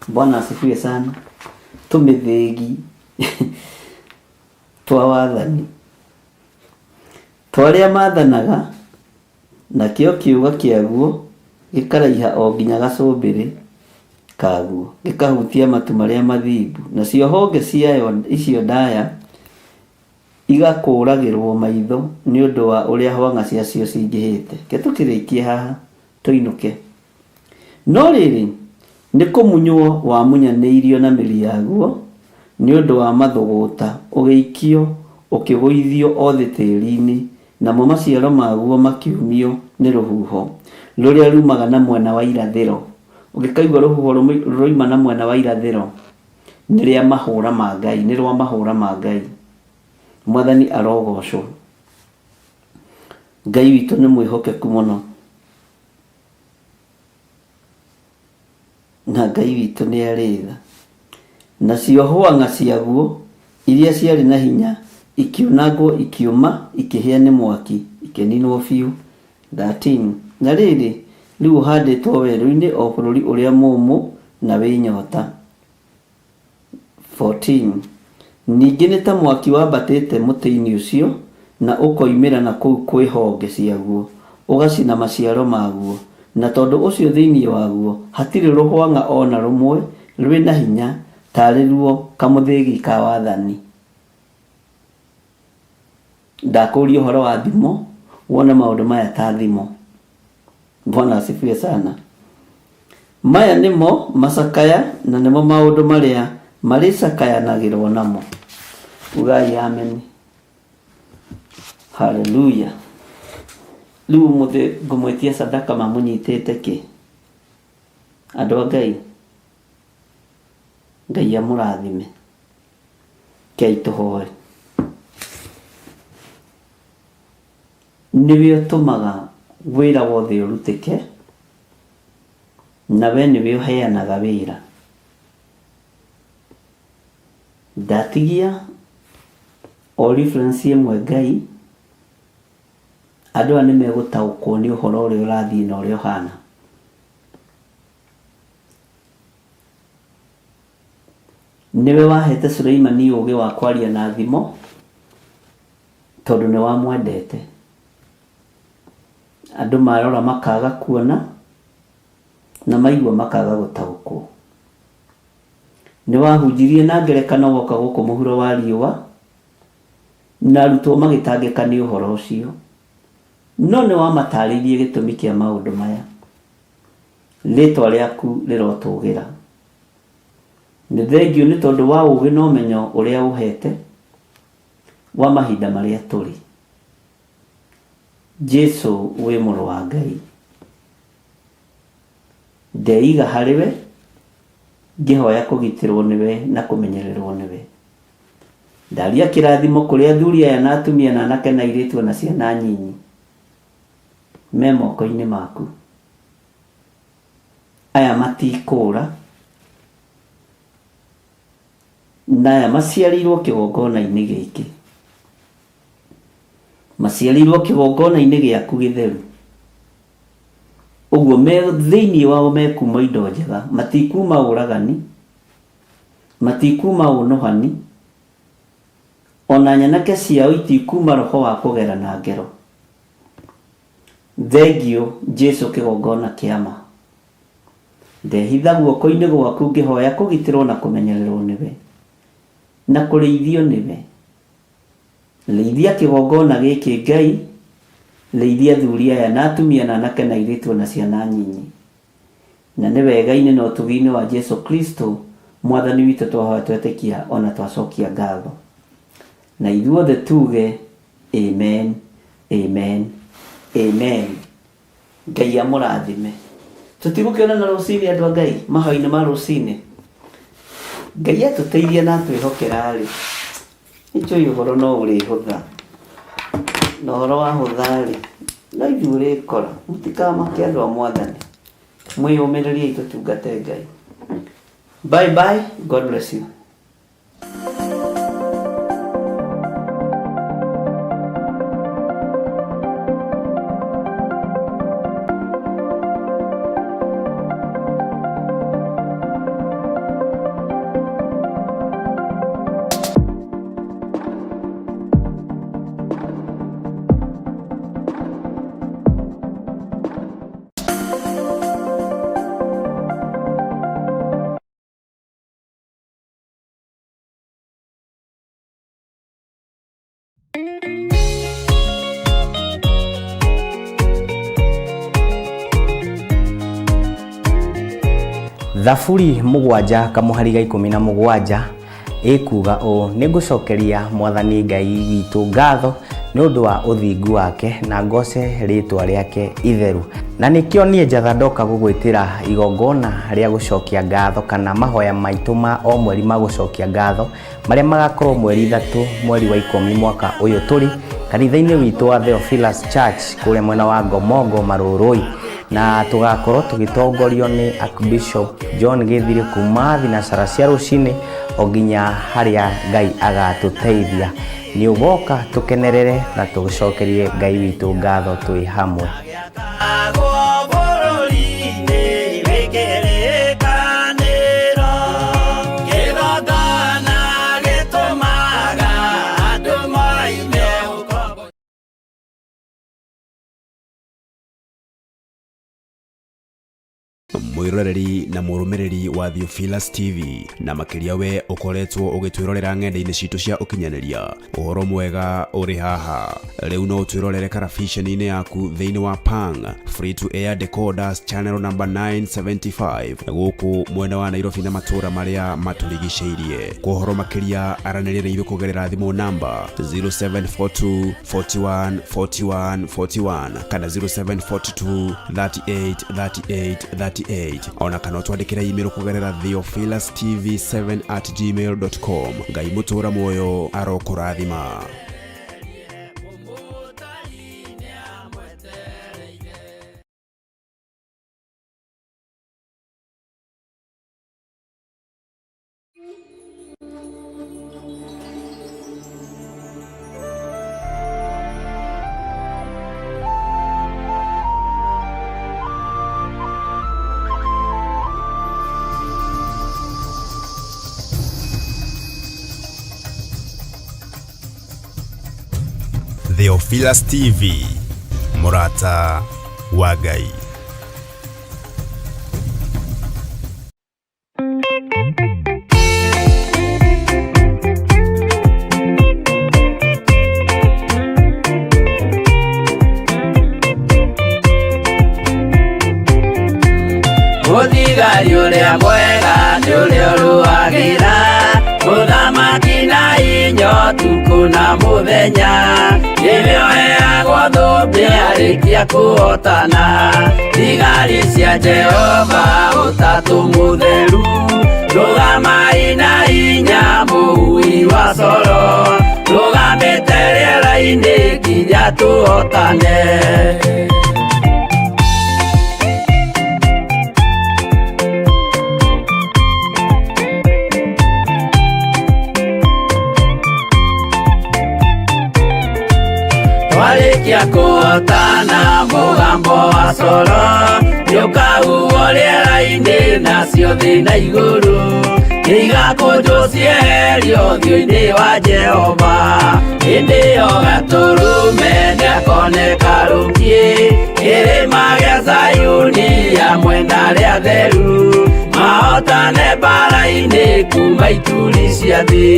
Bwana asifiwe sana. Tũmĩthĩgi twa wathani. Twa arĩa maathanaga, nakĩo kĩũga kĩaguo gĩkaraiha o nginya gacũmbĩrĩ kaguo, gĩkahutia matu marĩa mathimbu, nacio honge ciayo icio ndaya igakũũragĩrũo maitho nĩ ũndũ wa ũrĩa hwang'a ciacio cingĩhĩte. Reke tũkĩrĩkie haha tũinũke. No rĩrĩ, nĩ kũmunywo wamunyanĩirio na mĩri yaguo, nĩ ũndũ wa mathũgũta, ũgĩikio, ũkĩgũithio o thĩ tĩri-inĩ, namo maciaro maguo makĩũmio nĩ rũhuho, rũrĩa ruumaga na mwena wa irathĩro. Ũngĩkaigua rũhuho rũroima na mwena wa irathĩro, nĩ rĩa mahũra ma Ngai, nĩ rwa mahũra ma Ngai. Mwathani arogocwo. Ngai witũ nĩ mwĩhokeku mũno. Na Ngai witũ nĩ arĩ tha. Nacio hwang'a ciaguo iria ciarĩ na hinya ikiunangwo ikĩũma ikĩhĩa nĩ mwaki, ikĩninwo biũ. 13 na rĩrĩ, rĩu ũhandĩtwo werũ-inĩ o bũrũri ũrĩa mũũmũ na wĩ nyota. 14 Ningĩ nĩ ta mwaki wambatĩte mũtĩ-inĩ ũcio, na ũkoimĩra na kũu kwĩ honge ciaguo, ũgacina maciaro maguo, na tondũ ũcio thĩinĩ waguo hatirĩ rũhwang'a o na rũmwe rwĩ na hinya ta arĩ ruo kamũthĩgi ka wathani. Ndakũria ũhoro wa thimo, wone maũndũ maya ta thimo. Bwana asifiwe sana. Maya nĩmo macakaya na nĩmo maũndũ marĩa marĩcakayanagĩrwo namo. Ugai ameni. Haleluya. Rĩu ũmũthĩ ngũmwĩtia sadaka mamũnyitĩte kĩ? Andũ a Ngai, Ngai amũrathime. Kei tũhoe. Nĩwe ũtũmaga wĩra wothe ũrutĩke, na we nĩwe ũheanaga wĩra. Ndatigia o reference ĩmwe Ngai, andũ aya nĩ megũtaũkwo nĩ ũhoro ũrĩa ũrathiĩ na ũrĩa ũhana. Nĩwe wahete Suleimani ũũgĩ wa kwaria na thimo, tondũ nĩ wamwendete. Andũ marora makaga kuona, Na maigua makaga gũtaũkwo. Nĩ wahunjirie na ngerekano woka gũkũ mũhuro wa riũa, na arutwo magĩtangĩka nĩ ũhoro ũcio. No nĩ wamatarĩirie gĩtũmi kĩa maũndũ maya. Rĩtwa rĩaku rĩrotũgĩra. Nĩ thengiũ nĩ tondũ wa ũũgĩ na ũmenyo ũrĩa ũheete wa mahinda marĩa tũrĩ. Jesu wĩ mũrũ wa Ngai. Ndeiga harĩ we, ngĩhoya kũgitĩrwo nĩwe na kũmenyererwo nĩwe. Ndaria kĩrathimo kũrĩ athuri aya na atumia na anake na airĩtu ona ciana nyinyi. Me moko-inĩ maku. Aya matikũũra, na aya maciarĩirwo kĩgongona-inĩ gĩkĩ. Maciarĩirwo kĩgongona-inĩ gĩaku gĩtheru. Ũguo me thĩinĩ wao mekuma indo njega, matikuma ũragani, matikuma ũnũhani, ona nyanake ciao itikuma roho wa kũgerana ngero. Thengiũ Jesu kĩgongona kĩa ma. Ndehitha guoko-inĩ gwaku ngĩhoya kũgitĩrwo na kũmenyererwo nĩwe, na kũrĩithio nĩwe. Rĩithia kĩgongona gĩkĩ Ngai, rĩithia athuri aya na atumia na anake na airĩtu ona ciana nyinyi. Na nĩ wega-inĩ na ũtugi-inĩ wa Jesu Kristo Mwathani witũ twahoya twetĩkia ona twacokia ngatho. Na ithuothe tuge Amen, Amen, Amen. Ngai amũrathime. Tũtigũkĩonana rũcinĩ andũ a Ngai, mahoya-inĩ ma rũcinĩ. Ngai atũteithia na atwĩhokera-rĩ, nĩnjũĩ ũhoro no ũrĩhũtha. Na ũhoro wahũtha-rĩ, no ithuĩ ũrĩkora. Mũtikamake andũ a Mwathani. Mwĩyũmĩrĩriei tũtungate Ngai. Bye bye, God bless you. Thaburi mũgwanja kamũhari ga 17 ĩkuga ũũ: nĩngũcokeria Mwathani Ngai witũ ngatho nĩ ũndũ wa ũthingu wake na ngoce rĩtwa rĩake itheru. Na nĩkĩo niĩ Njatha ndoka gũgwĩtĩra igongona rĩa gũcokia ngatho kana mahoya maitũ ma o mweri ma gũcokia ngatho marĩa magakorwo mweri 3 mweri wa 10 mwaka ũyũ tũrĩ kanitha-inĩ witũ wa Theophilus Church kũrĩa mwena wa Ngomongo Marũrũi, na tũgakorwo tũgĩtongorio nĩ Archbishop John Gĩthirĩ kuma thinacara cia rũcinĩ o nginya harĩa Ngai agatũteithia. Nĩ ũgoka tũkenerere na tũcokerie Ngai witũ ngatho twĩ hamwe. Mwiroreri na mũrũmĩrĩri wa Theophilus TV na makĩria we ũkoretwo ũgĩtwĩrorera ng'enda-inĩ citũ cia ũkinyanĩria, ũhoro mwega ũrĩ haha. Rĩu no ũtwĩrorere karabiceni-inĩ yaku thĩinĩ wa Pang Free to Air Decoders channel number 975 gũkũ mwena wa Nairobi na matũũra marĩa matũrigicĩirie. Kwa ũhoro makĩria aranĩria na ithuĩ kũgerera thimũ namba 0742 41 41 41 kana 0742 38 38 38, ona kana ũtwandĩkĩre email kũgerera theophilustv7@gmail.com. Ngai mũtũra muoyo arokũrathima. Theophilus TV, mũrata wa Ngai. Mũthigari ũrĩa mwega nĩ ũrĩa ũrũagĩra mũthamaki na inya ũtukũ na mũthenya nĩwe ũheagwo thũmbĩ arĩkia kũhotana thigari cia Jehova ũtatũ mũtheru rũgamai na inya mũhui wa coro rũgamĩte rĩera-inĩ nginya tũhotane. Twarĩkia kũhotana mũgambo wa coro nĩũkahuhwo rĩera-inĩ nacio thĩ na igũrũ nĩigakũnjwo cieherio ũthiũ-inĩ wa Jehova hĩndĩ ĩyo gatũrũme nĩakoneka rũkiĩ kĩrĩma gĩa Zayuni hamwe na arĩa atheru mahotane mbara-inĩ kuma ituri cia thĩ.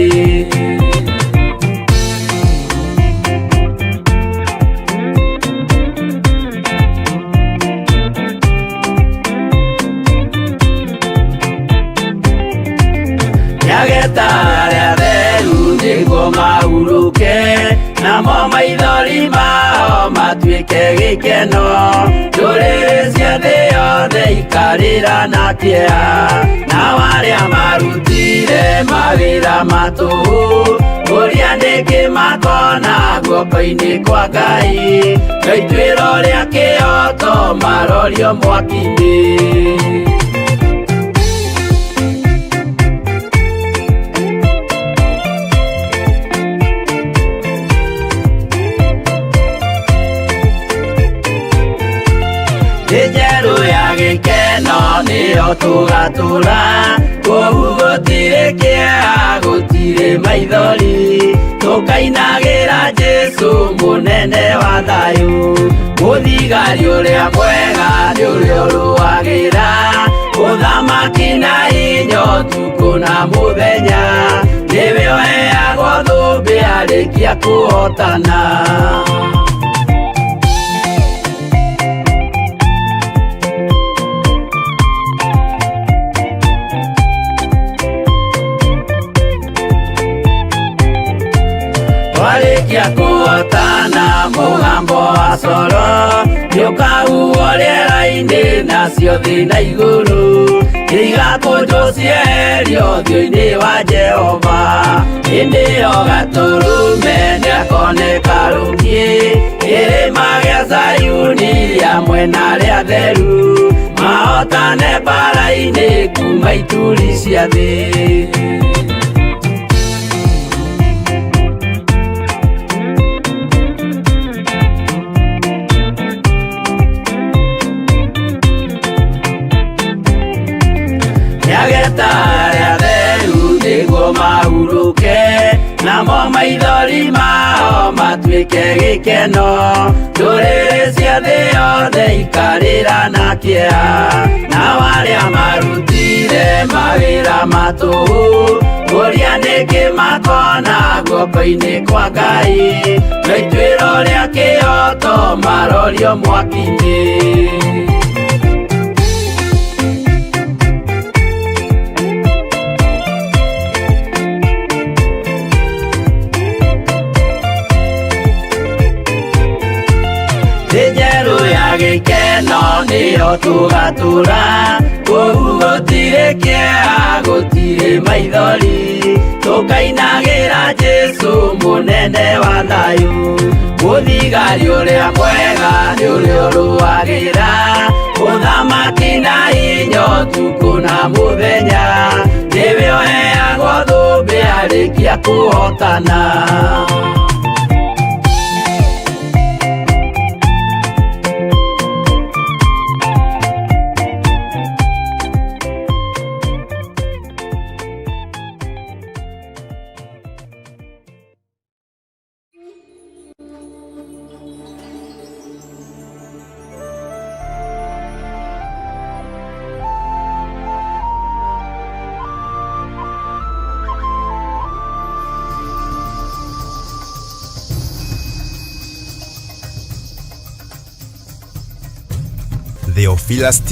Nĩageta arĩa atheru nĩguo mahurũke namo maithori mao matuĩke gĩkeno ndũrĩrĩ cia thĩ yothe ikarĩra na kĩeha nao arĩa marutire mawĩra ma tũhũ kũria nĩkĩ makona guoko-inĩ kwa Ngai na ituĩro rĩa kĩhooto marorio mwaki-inĩ. Thĩ njerũ ya gĩkeno nĩyo tũgatũra kũu gũtirĩ kĩeha gũtirĩ maithori tũkainagĩra Jesũ mũnene wa thayũ mũthigari ũrĩa mwega nĩ ũrĩa ũrũagĩra mũthamaki na inya ũtukũ na mũthenya nĩwe ũheagwo thũmbĩ arĩkia kũhotana. Twarĩkia kũhotana mũgambo wa coro nĩũkahuhwo rĩera-inĩ nacio thĩ na igũrũ nĩigakũnjwo cieherio ũthiũ-inĩ wa Jehova hĩndĩ ĩyo gatũrũme nĩakoneka rũkiĩ kĩrĩma gĩa Zayuni hamwe na arĩa atheru mahotane mbara-inĩ kuma ituri cia thĩ. Nĩageta arĩa atheru nĩguo mahurũke namo maithori mao matuĩke gĩkeno ndũrĩrĩ cia thĩ yothe ikarĩra na kĩeha nao arĩa marutire mawĩra ma tũhũ kũria nĩkĩ makona guoko-inĩ kwa Ngai na ituĩro rĩa kĩhooto marorio mwaki-inĩ. Thĩ njerũ ya gĩkeno nĩyo tũgatũra kũu gũtirĩ kĩeha gũtirĩ maithori tũkainagĩra Jesũ mũnene wa thayũ mũthigari ũrĩa mwega nĩ ũrĩa ũrũagĩra mũthamaki na inya ũtukũ na mũthenya nĩwe ũheagwo thũmbĩ arĩkia kũhotana. Theophilus.